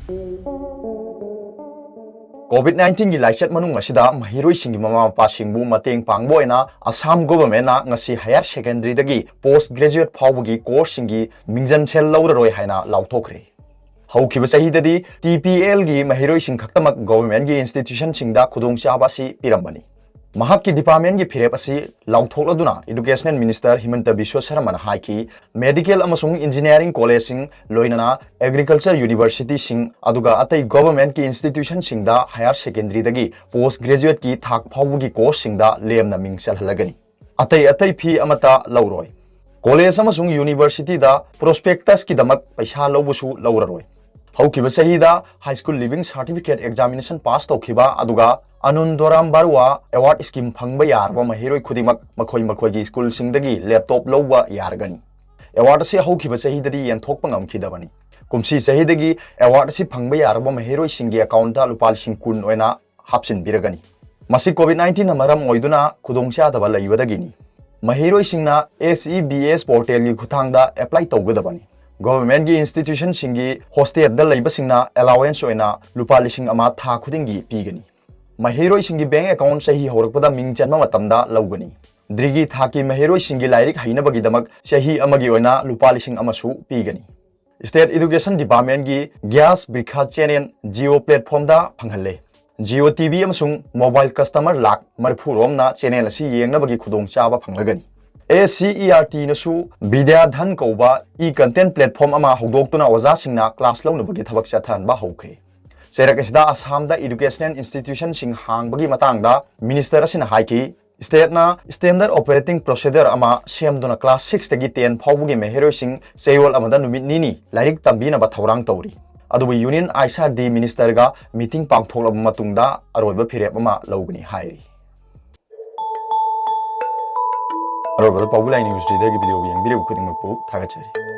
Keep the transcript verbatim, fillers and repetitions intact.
COVID nineteen ꯒꯤ ꯂꯥꯏꯆꯠ ꯃꯅꯨꯡ ꯑꯁꯤꯗ ꯃꯍꯩꯔꯣꯏꯁꯤꯡꯒꯤ ꯃꯃꯥ ꯃꯄꯥꯁꯤꯡꯕꯨ ꯃꯇꯦꯡ ꯄꯥꯡꯕ ꯑꯣꯏꯅ ꯑꯁꯥꯝ ꯒꯣꯚꯔꯟꯃꯦꯟꯠꯅ ꯉꯁꯤ ꯍꯥꯌꯔ ꯁꯦꯀꯦꯟꯗꯔꯤꯗꯒꯤ ꯄꯣꯁꯠ ꯒ꯭ꯔꯦꯖꯨꯑꯦꯠ ꯐꯥꯎꯕꯒꯤ ꯀꯣꯔꯁꯁꯤꯡꯒꯤ ꯃꯤꯡꯖꯟꯁꯦꯜ ꯂꯧꯔꯔꯣꯏ ꯍꯥꯏꯅ ꯂꯥꯎꯊꯣꯛꯈ꯭ꯔꯦ꯫ ꯍꯧꯈꯤꯕ ꯆꯍꯤꯗꯗꯤ ꯇꯤ ꯄꯤ ꯑꯦꯜꯒꯤ ꯃꯍꯩꯔꯣꯏꯁꯤꯡ ꯈꯛꯇꯃꯛ ꯒꯣꯚꯔꯟꯃꯦꯟꯠꯀꯤ ꯏꯟꯁꯇꯤꯇ꯭ꯌꯨꯁꯟꯁꯤꯡꯗ ꯈꯨꯗꯣꯡꯆꯥꯕ ꯑꯁꯤ ꯄꯤꯔꯝꯕꯅꯤ꯫ ꯃꯍꯥꯛꯀꯤ ꯗꯤꯄꯥꯔꯠꯃꯦꯟꯠꯀꯤ ꯐꯤꯔꯦꯞ ꯑꯁꯤ ꯂꯥꯎꯊꯣꯛꯂꯗꯨꯅ ꯏꯗꯨꯀꯦꯁꯅꯦꯜ ꯃꯤꯅꯤꯁꯇꯔ ꯍꯤꯃꯟꯇ ꯕꯤꯁ꯭ꯋ ꯁꯔꯃꯅ ꯍꯥꯏꯈꯤ, ꯃꯦꯗꯤꯀꯦꯜ ꯑꯃꯁꯨꯡ ꯏꯟꯖꯤꯅꯤꯌꯥꯔꯤꯡ ꯀꯣꯂꯦꯖꯁꯤꯡ, ꯂꯣꯏꯅꯅ ꯑꯦꯒ꯭ꯔꯤꯀꯜꯆꯔ ꯌꯨꯅꯤꯚꯔꯁꯤꯇꯤꯁꯤꯡ, ꯑꯗꯨꯒ ꯑꯇꯩ ꯒꯣꯚꯔꯟꯃꯦꯟꯠꯀꯤ ꯏꯟꯁꯇꯤꯇ꯭ꯌꯨꯁꯟꯁꯤꯡꯗ ꯍꯥꯌꯔ ꯁꯦꯀꯦꯟꯗꯔꯤꯗꯒꯤ ꯄꯣꯁꯠ ꯒ꯭ꯔꯦꯖꯨꯑꯦꯠꯀꯤ ꯊꯥꯛ ꯐꯥꯎꯕꯒꯤ ꯀꯣꯔꯁꯁꯤꯡꯗ ꯂꯦꯝꯅ ꯃꯤꯡ ꯆꯜꯍꯜꯂꯒꯅꯤ꯫ ꯑꯇꯩ ꯑꯇꯩ ꯐꯤ ꯑꯃꯠꯇ ꯂꯧꯔꯣꯏ꯫ ꯀꯣꯂꯦꯖ ꯑꯃꯁꯨꯡ ꯌꯨꯅꯤꯚꯔꯁꯤꯇꯤꯗ ꯄ꯭ꯔꯣꯁꯄꯦꯛꯇꯁꯀꯤꯗꯃꯛ ꯄꯩꯁꯥ ꯂꯧꯕꯁꯨ ꯂꯧꯔꯔꯣꯏ꯫ ꯍꯧꯈꯤꯕ ꯆꯍꯤꯗ high school leaving certificate examination pass ꯇꯧꯈꯤꯕ ꯑꯗꯨꯒ ꯑꯅꯟꯗꯣꯔꯥꯝ ꯕꯥꯔꯨꯋꯥ ꯑꯦꯋꯥꯔꯗ ꯁ꯭ꯀꯤꯝ ꯐꯪꯕ ꯌꯥꯔꯕ ꯃꯍꯩꯔꯣꯏ ꯈꯨꯗꯤꯡꯃꯛ ꯃꯈꯣꯏ ꯃꯈꯣꯏꯒꯤ ꯁ꯭ꯀꯨꯜꯁꯤꯡꯗꯒꯤ ꯂꯦꯞꯇꯣꯞ ꯂꯧꯕ ꯌꯥꯔꯒꯅꯤ꯫ ꯑꯦꯋꯥꯔꯗ ꯑꯁꯤ ꯍꯧꯈꯤꯕ ꯆꯍꯤꯗꯗꯤ ꯌꯦꯟꯊꯣꯛꯄ ꯉꯝꯈꯤꯗꯕꯅꯤ꯫ ꯀꯨꯝꯁꯤ ꯆꯍꯤꯗꯒꯤ ꯑꯦꯋꯥꯔꯗ ꯑꯁꯤ ꯐꯪꯕ ꯌꯥꯔꯕ ꯃꯍꯩꯔꯣꯏꯁꯤꯡꯒꯤ ꯑꯦꯀꯥꯎꯟꯗ ꯂꯨꯄꯥ ꯂꯤꯁꯤꯡ ꯀꯨꯟ ꯑꯣꯏꯅ ꯍꯥꯞꯆꯤꯟꯕꯤꯔꯒꯅꯤ꯫ ꯃꯁꯤ COVID nineteen ꯅ ꯃꯔꯝ ꯑꯣꯏꯗꯨꯅ ꯈꯨꯗꯣꯡꯆꯥꯗꯕ ꯂꯩꯕꯗꯒꯤꯅꯤ꯫ ꯃꯍꯩꯔꯣꯏꯁꯤꯡꯅ S E B S ꯄꯣꯔꯇꯦꯜꯒꯤ ꯈꯨꯠꯊꯥꯡꯗ ꯑꯦꯄ꯭ꯂꯥꯏ ꯇꯧꯒꯗꯕꯅꯤ꯫ ꯒꯣꯚꯔꯟꯃꯦꯟꯠꯀꯤ ꯏꯟꯁꯇꯤꯇ꯭ꯌꯨꯁꯟꯁꯤꯡꯒꯤ ꯍꯣꯁꯇꯦꯜꯗ ꯂꯩꯕꯁꯤꯡꯅ ꯑꯦꯂꯥꯋꯦꯟꯁ ꯑꯣꯏꯅ ꯂꯨꯄꯥ ꯂꯤꯁꯤꯡ ꯑꯃ ꯊꯥ ꯈꯨꯗꯤꯡꯒꯤ ꯄꯤꯒꯅꯤ꯫ ꯃꯍꯩꯔꯣꯏꯁꯤꯡꯒꯤ ꯕꯦꯡꯛ ꯑꯦꯀꯥꯎꯟꯠ ꯆꯍꯤ ꯍꯧꯔꯛꯄꯗ ꯃꯤꯡ ꯆꯟꯕ ꯃꯇꯝꯗ ꯂꯧꯒꯅꯤ꯫ ꯗꯤꯒ꯭ꯔꯤ ꯊꯥꯛꯀꯤ ꯃꯍꯩꯔꯣꯏꯁꯤꯡꯒꯤ ꯂꯥꯏꯔꯤꯛ ꯍꯩꯅꯕꯒꯤꯗꯃꯛ ꯆꯍꯤ ꯑꯃꯒꯤ ꯑꯣꯏꯅ ꯂꯨꯄꯥ ꯂꯤꯁꯤꯡ ꯑꯃꯁꯨ ꯄꯤꯒꯅꯤ꯫ ꯁ꯭ꯇꯦꯠ ꯏꯗꯨꯀꯦꯁꯟ ꯗꯤꯄꯥꯔꯠꯃꯦꯟꯠꯀꯤ ꯒ꯭ꯌꯥꯁ ꯕ꯭ꯔꯤꯈꯥ ꯆꯦꯅꯦꯜ ꯖꯤꯑꯣ ꯄ꯭ꯂꯦꯠꯐꯣꯝꯗ ꯐꯪꯍꯜꯂꯦ꯫ ꯖꯤꯑꯣ ꯇꯤ ꯚꯤ ꯑꯃꯁꯨꯡ ꯃꯣꯕꯥꯏꯜ ꯀꯁꯇꯃꯔ ꯂꯥꯈ ꯃꯔꯤꯐꯨ ꯔꯣꯝꯅ ꯆꯦꯅꯦꯜ ꯑꯁꯤ ꯌꯦꯡꯅꯕꯒꯤ ꯈꯨꯗꯣꯡꯆꯥꯕ ꯐꯪꯂꯒꯅꯤ꯫ ꯑꯦ ꯁꯤ ꯏ ꯑꯥꯔ ꯇꯤꯅꯁꯨ ꯕꯤꯗ꯭ꯌꯥꯙꯟ ꯀꯧꯕ ꯏ ꯀꯟꯇꯦꯟꯠ ꯄ꯭ꯂꯦꯠꯐꯣꯝ ꯑꯃ ꯍꯧꯗꯣꯛꯇꯨꯅ ꯑꯣꯖꯥꯁꯤꯡꯅ ꯀ꯭ꯂꯥꯁ ꯂꯧꯅꯕꯒꯤ ꯊꯕꯛ ꯆꯠꯊꯍꯟꯕ ꯍꯧꯈ꯭ꯔꯦ꯫ ꯆꯩꯔꯛ ꯑꯁꯤꯗ ꯑꯁꯥꯝꯗ ꯏꯗꯨꯀꯦꯁꯅꯦꯜ ꯏꯟꯁꯇꯤꯇ꯭ꯌꯨꯁꯟꯁꯤꯡ ꯍꯥꯡꯕꯒꯤ ꯃꯇꯥꯡꯗ ꯃꯤꯅꯤꯁꯇꯔ ꯑꯁꯤꯅ ꯍꯥꯏꯈꯤ, ꯁ꯭ꯇꯦꯠꯅ ꯁ꯭ꯇꯦꯟꯗꯔꯗ ꯑꯣꯄꯔꯦꯇꯤꯡ ꯄ꯭ꯔꯣꯁꯤꯗꯔ ꯑꯃ ꯁꯦꯝꯗꯨꯅ ꯀ꯭ꯂꯥꯁ ꯁꯤꯛꯁꯇꯒꯤ ꯇꯦꯟ ꯐꯥꯎꯕꯒꯤ ꯃꯍꯩꯔꯣꯏꯁꯤꯡ ꯆꯌꯣꯜ ꯑꯃꯗ ꯅꯨꯃꯤꯠ ꯅꯤꯅꯤ ꯂꯥꯏꯔꯤꯛ ꯇꯝꯕꯤꯅꯕ ꯊꯧꯔꯥꯡ ꯇꯧꯔꯤ꯫ ꯑꯗꯨꯕꯨ ꯌꯨꯅꯤꯌꯟ ꯑꯥꯏꯁꯥꯔꯗꯤ ꯃꯤꯅꯤꯁꯇꯔꯒ ꯃꯤꯇꯤꯡ ꯄꯥꯡꯊꯣꯛꯂꯕ ꯃꯇꯨꯡꯗ ꯑꯔꯣꯏꯕ ꯐꯤꯔꯦꯞ ꯑꯃ ꯂꯧꯒꯅꯤ ꯍꯥꯏꯔꯤ꯫ ꯑꯔꯣꯏꯕꯗ ꯄꯥꯎꯕꯨ ꯂꯥꯏ ꯅ꯭ꯌꯨꯁ ꯂꯤꯗꯔꯒꯤ ꯚꯤꯗꯤꯑꯣ ꯌꯦꯡꯕꯤꯔꯤꯕ ꯈꯨꯗꯤꯡꯃꯛꯄꯨ ꯊꯥꯒꯠꯆꯔꯤ꯫